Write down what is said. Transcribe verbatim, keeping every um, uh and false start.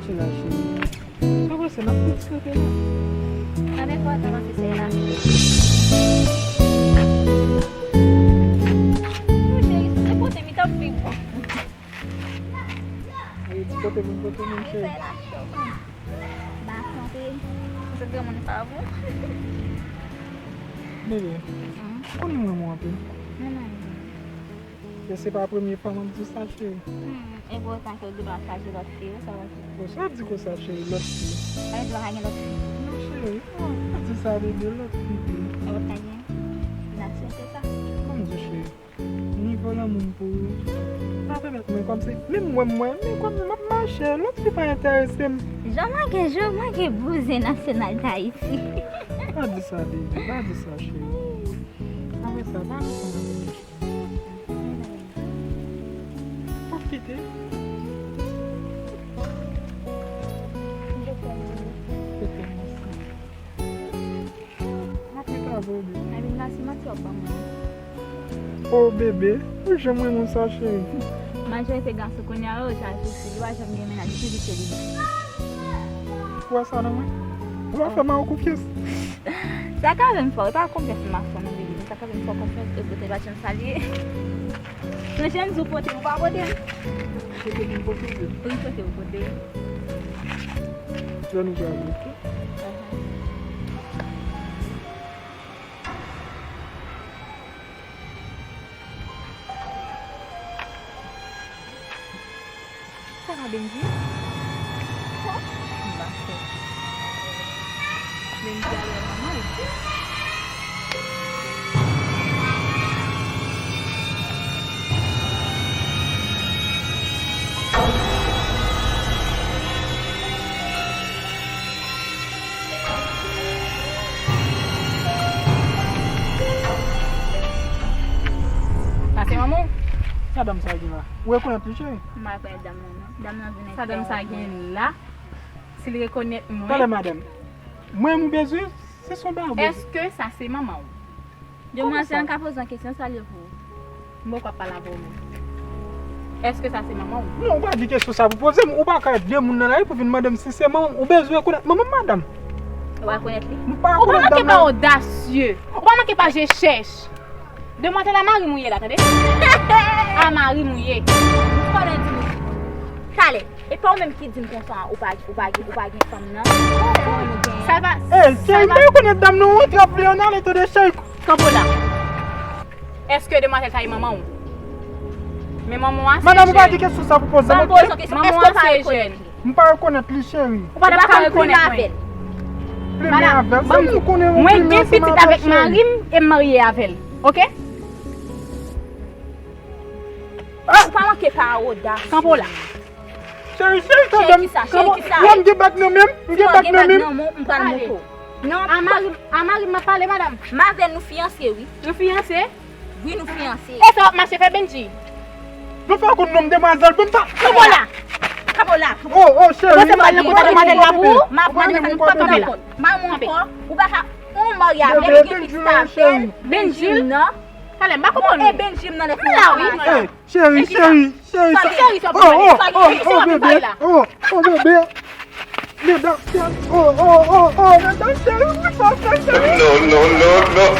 Cheri, cheri. Sa vre, se n ap fè ti kanpe la. Avèk ou, sa vre, se la. Ou cheri, se pote mi t ap vin. Ey, ti pote vin pote moun, cheri. Ba kanpe. Se granmoun pa bon. Bebe, ou konnen m renmen w anpil. Mwen menm. E se pa premye fwa m ap di w sa, cheri. Hmm, e pou otan ke w gen dwa chaje lòt fi, wi, sa va. Bon, sa w ap di konsa, cheri, lòt fi? Sa vle di w pa ka gen lòt fi? Non, cheri, non, pa di sa, bebe, lòt fi, bebe. Ou pa ka gen? N ap swete sa. Ban m di w, cheri, nivo lanmou m pou ou pa pèmèt mwen kòmsi, menm mwen, mwen, men kòmsi m ap mache, lòt fi pa enterese m. Jan w manke, jan w manke bouzen nasyonal Dayiti. Pa di sa, bebe, pa di sa, cheri. Apre sa, pa ansanm avè m. Pap kite. Pete mèsi. M ap rete avè w, bebe. Ay, vin la, se manti w ap ban mwen. O, bebe, ou janm renmen sa, cheri. Majorite gason kounye a yo, yo chal sou fi, yo pa janm gen mennaj, yo toujou selibe. Ou wè sa nan mwen? Ou pa fè mari w konfyans. Sa ka vin fò, e pa konfyans m ap fè w non, bebe. Sa ka vin fò konfyans, e pote l pa janm salye. Nan jan m di w pote, ou pa pote l. Pote m pote l. Wi, pote ou pote l. Lè nou prale, oke? Ahan. Sa va, Benji? Ho, m pa fè. Benji al wè manman l. Sa se manman w? Sa dam sa gen la? Ou rekonèt li, cheri? M pa rekonèt dam nan, non. Dam nan vin ak... Sa dam sa gen la? Si l rekonèt mwen. Talè, madanm. Mwen, m bezwen, se son babou. Èske sa se manman w? Demwazèl, m ka poze yon kesyon, sa l ye pou ou? M poko ap pale avè w menm. Èske sa se manman w? Non, ou pa di kesyon sa pou poze m. Ou pa ka de moun nan lari pou vin mande m si se manman m. Ou bezwen rekonèt manman m, madanm. Ou pa rekonèt li? M pa rekonèt dam nan. Ou pa manke pa odasye. Ou pa manke pa je chèch. Demwazèl, a mari m ou ye la, tande? A mari m ou ye. Ou konnen di m. Talè. E pa ou menm ki di m konsa, ou pa, ou pa, ou pa gen fanm nan. Ou konnen nou gen... Sa l pa... Ey, cheri, m pa rekonèt dam nan, ou antre ap vle ann ale, tande, cheri. Kanpe w la. Èske demwazèl sa e manman w? Men manman w a se jèn. Madanm, ou pa di kesyon sa pou poze m, oke? Ban m poze w kesyon. Èske w pa rekonèt li? M pa rekonèt li, cheri. Ou pa t ap ka rekonèt mwen. Plimen avè l. Madanm, ban m di w, mwen gen pitit avèk mari m e m marye avè l, oke? Ou pa manke pa odas. Kanpe w la. Cheri, cheri, tande m. Cheri, kisa? Cheri, kisa? Wè m gen bag nan men m, m gen bag nan men m. Ou gen bag nan men w, m pral montre w. Non, a mari, a mari m ap pale, madanm. M avè l, nou fiyanse, wi. Nou fiyanse? Wi, nou fiyanse. E sa w ap mache fè, Benji? Nou fè konn non m, demwazèl, ban m pa. Kanpe w la. Kanpe w la. Oh, oh, cheri. Ou panse m pral nan kont demwazèl la pou ou? M ap mande sa, nou pa pran nan kont. Mari m ankò, ou pa ka, ou marye avè l, ou gen pitit avè l. Benji, non. Talè, m pa konprann ou. E Benji m nan nèt la, wi. Cheri, cheri, cheri, sa. Cheri, sa, oh, oh, oh, oh, bebe. Oh, oh, bebe. Medam, cheri. Oh, oh, oh, oh, medam, cheri. Wi, sa fè, cheri. Non, non, non, non.